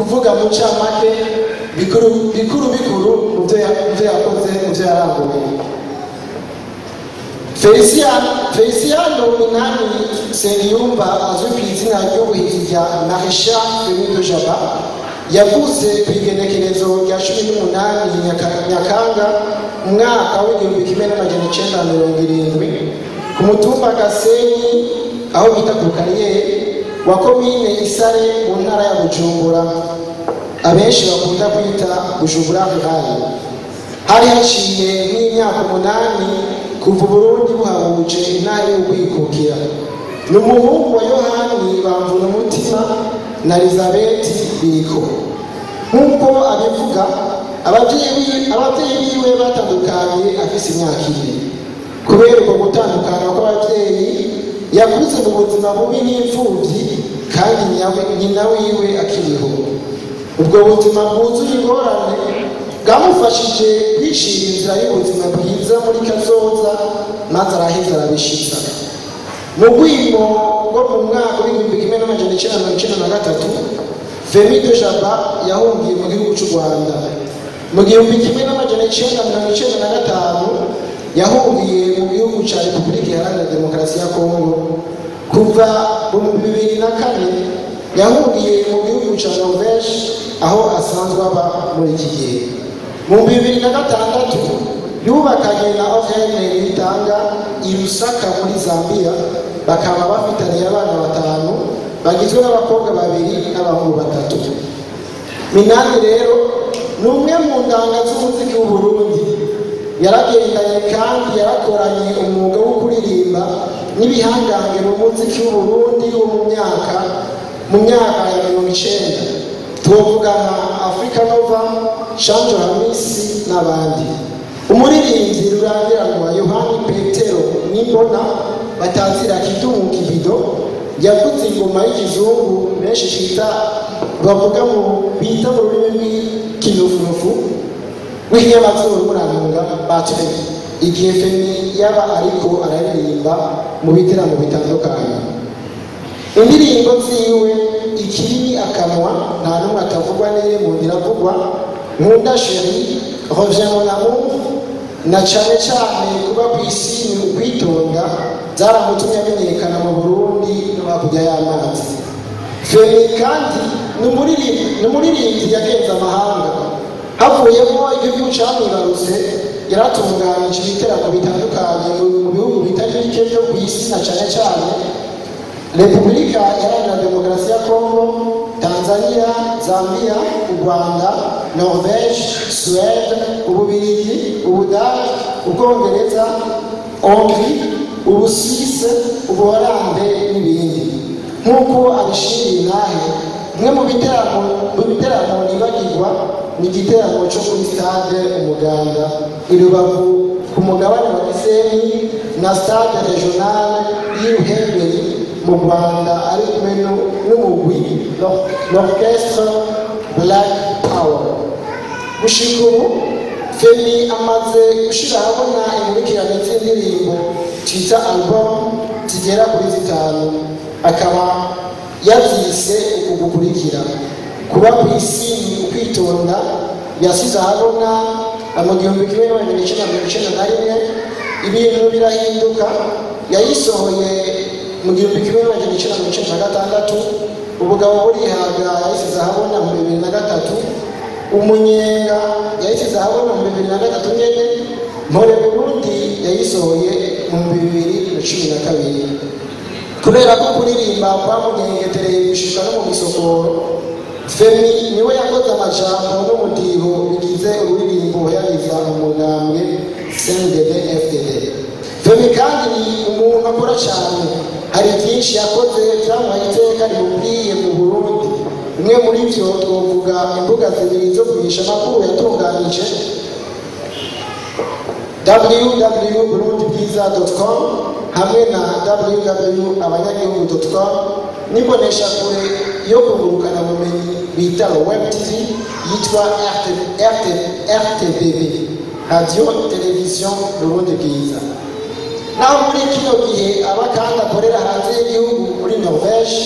Kuvuga mu ncamake bikuru bikuru bikuru mu byo yakoze, mu byo yaranguye. Feliciano Minani Nsengiyumva, azwi ku izina ry'ubuhizi rya Maréchal Femi de Jaba, yavuze ku igenekerezo rya 18 Nyakanga umwaka w'1970 ku mutumba Gasenyi, aho bita ku Kariyeri, wa komine Isare, mu ntara ya Bujumbura, abenshi bakunda kwita Bujumbura Rural. Hari haciye nk'imyaka 8 kuva Uburundi buhabuje intara y'ukwikukira. Ni umuhungu wa Yohani Bamvuna Umutima na Elizabeth Biriko. Nk'uko abivuga, ababyeyi biwe batandukanye afise imyaka 4. Kubera ubwo gutandukana kw'ababyeyi, yakuze mu buzima bubi nk'imfubyi kandi nyina wiwe akiriho. Ubwo buzima bwuzuye ingorane bwamufashije kwicira inzira y'ubuzima bwiza muri kazoza, maze araheza arabishitsa. Mu rwimo rwo mu mwaka w'1993, Femi de Jaba yahungiye mu gihugu cy'u Rwanda. Mu 1995 yahungiye mu gihugu cya Repubulika Iharanira Demokarasi ya Kongo. Kuva mu 2004 yahungiye mu gihugu cya Norvège, aho asanzwe aba muri iki gihe. Mu 2006 yubakanye na Orene Nitanga i Lusaka muri Zambia, bakaba bafitaniye abana batanu bagizwe n'abakobwa babiri n'abahungu batatu. Minani rero ni umwe mu ndanga z'umuziki w'Uburundi. Yaragendanye kandi yarakoranye umwuga wo kuririmba n'ibihangange mu muziki w'Uburundi wo mu myaka ya 90, tuvuga nka Africa Nova, Shanjo Hamisi n'abandi. Umuririmbyi rurangiranwa Yohani Petero Nimbona batazira Kidumu Kibido yavuze ingoma y'ikizungu benshi bita, bavuga mu bita mu rurimi rw'ikinufunufu w'ikinyamazuru, murantunga, batterie, igihe Femi yaba ariko araririmba mu biteramo bitandukanye. Indirimbo ziwe Ikirimi Akanwa, Nta n'umwe atavugwa, n'iyo mu iravugwa, Nkunda Chérie, Reviens mon amour na cane cane Kuba ku isi ni ukwitonda zaramutumye amenyekana mu Burundi no hakurya y'amazi. Femi kandi ni umuririmbyi yagenze amahanga. Havuyemo igihugu camwibarutse, yaratunganije ibiteramo bitandukanye mu bihugu bitari bike byo ku isi, na cane cane Repubulika Iharanira Demokarasi ya Kongo, Tanzania, Zambia, u Rwanda, Norvège, Suède, Ububirigi, Ubudage, Ubwongereza, Hongrie, Ubusuwise, Ubuholande n'ibindi. Nk'uko abishimiye intahe, bimwe mu biteramo nibagirwa ni igiteramo cyo kuri Stade Umuganda i Rubavu ku mugabane wa Gisenyi na Stade Régionale y'i Ruhengeri mu Rwanda, ari kumwe n'umugwi l'Orchestre Black Power. Gushika ubu, Femi amaze gushira ahabona inkurikirane z'indirimbo twita album zigera kuri zitanu, akaba yavyise uku gukurikira: Kuba ku isi ni ukwitonda yasize ahabona mu 1991, Ibintu birahinduka yayisohoye mu 1996, Ubugabo burihaga yayisize ahabona mu 2003, Umunyenga yayisize ahabona mu 2003 nyene, Mpore Burundi yayisohoye mu 2012. Kubera ko kuririmba kwamunyengetereye gushika no mu gisokoro, Femi niwe yakoze amajambo n'umudiho bigize ururirimbo uhayagiza umugambwe CNDD FDD. Femi kandi ni umuntu akora cyane. Hari byinshi yakoze byamuhaye iteka rimubwiye mu Burundi. Bimwe muri byo twovuga imbuga zibiri zo kumenyesha amakuru yatunganije, www.burundibwiza.com hamwe na www.abanyagihugu.com, n'imboneshakure yo kungurukana bumenyi bita web TV yitwa RTBB, Radio Television Burundi Bwiza. Naho muri kino gihe aba kandi akorera hanze y'igihugu muri Norvège,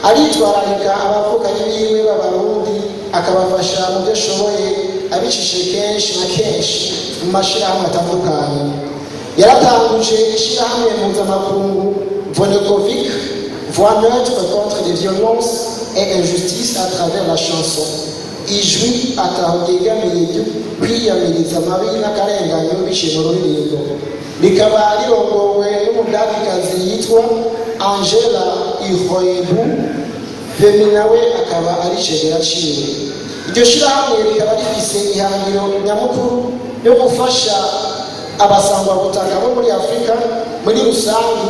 aritwararika abavukanyi biwe b'Abarundi. akabafasha mu byo ashoboye abicishije kenshi na kenshi mu mashyirahamwe atandukanye. Yaratanguje ishyirahamwe mpuzamakungu Vonekovic, voix neutre contre les violences et injustices à travers la chanson, ijwi ataho ryegamiye ryo kwiyamiriza amabi n'akarenganyo biciye mu ruririmbo, rikaba rirongowe n'umudagikazi yitwa Angela Ihoebu. Femi nawe akaba ari cegera ciwe. Iryo shirahamwe rikaba rifise ihangiro nyamukuru yo gufasha abasangwabutaka bo muri Afurika muri rusange,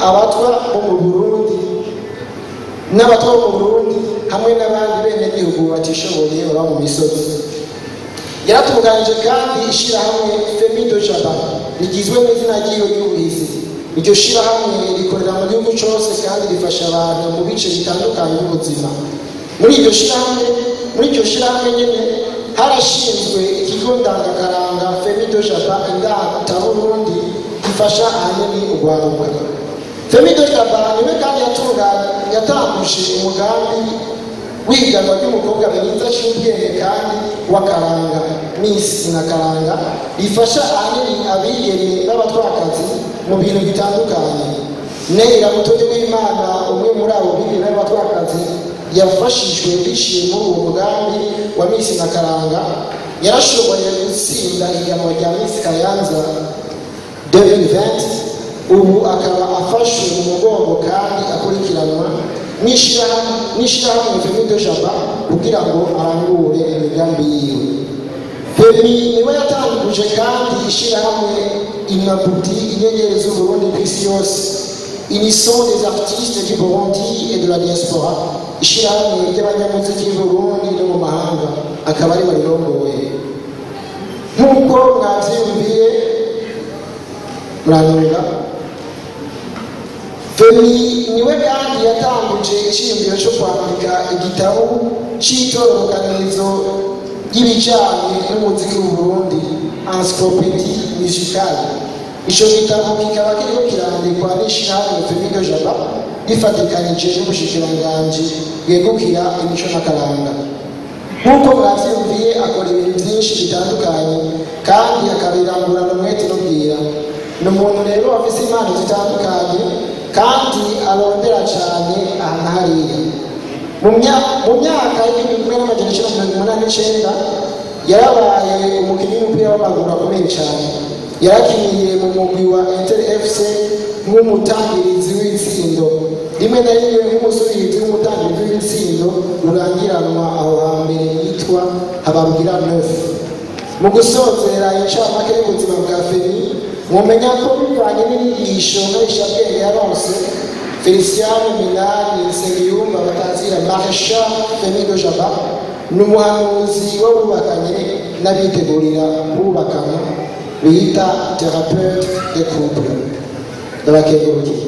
abatwa bo mu Burundi n'abatwa bo mu Burundi hamwe n'abandi benegihugu batishoboye baba mu misozi. Yaratunganije kandi ishirahamwe Femi Dojaba rigizwe n'izina ryiwe ry'ubuhizi. Iryo shirahamwe rikorera mu gihugu cose kandi rifasha abantu mu bice bitandukanye by'ubuzima. Muri iryo shirahamwe nyene harashinzwe ikigo ndangakaranga Femi Dojaba Indataburundi gifasha ahanini urwaruka. Femi Dojaba niwe kandi yatanguje umugambi w'ihiganwa ry'umukobwa mwiza cy'ubwenge kandi w'akaranga, Miss Nakaranga, rifasha ahanini abigeme b'abatwakazi mu bintu bitandukanye. Neira Mutoni w'Imana, umwe muri abo bigeme b'abatwakazi yafashijwe biciye muri uwo mugambi wa Miss Nakaranga, yarashoboye gutsinda ihiganwa rya Miss Kayanza 2020. Ubu akaba afashwe mu mugongo kandi akurikiranwa n'ishirahamwe Femi Dojaba kugira ngo arangure imigambi yiwe. Femi niwe yatanguje kandi ishirahamwe Inabudi, inyenyeri z'Uburundi ku isi yose, Unisson des artistes du Burundi et de la diaspora, ishirahamwe ry'abanyamuziki b'Uburundi no mu mahanga, akaba ari we rirongoye. Nk'uko mwavyiyumviye, muranunga. Femi niwe kandi yatanguje iciyumviro cyo kwandika igitabo c'itororokanirizo ry'ibijanye n'umuziki w'Uburundi, Encyclopédie musicale. Ico gitabo kikaba kiriko kirandikwa n'ishirahamwe Femi Dojaba rifatikanije n'ubushikiranganji bwegukira imico n'akaranga. Nk'uko mwavyiyumviye, akora ibintu vyinshi bitandukanye kandi akabirangurana umwete n'ubwira. Ni umuntu rero afise impano zitandukanye kandi arondera cane aha na hariya. Mu myaka y'1989 yarabaye umukinyi w'umupira w'amaguru akomeye cane. Yarakiniye mu mugwi wa Inter FC nk'umutangirizi w'itsindo, rimwe na rimwe nk'umusubirizi w'umutangirizi w'itsindo rurangiranwa aho hambere yitwa Habarugira Neuf. Mu gusozera incamake y'ubuzima bwa Femi, mumenya ko bivanye n'inyigisho nkarishabwenge yaronse, Feliciano Minani Nsengiyumva batazira Maréchal Femi Dojaba ni umuhanuzi w'abubakanye n'abitegurira kubakana bita thérapeute de couple. Ndabakengurukiye.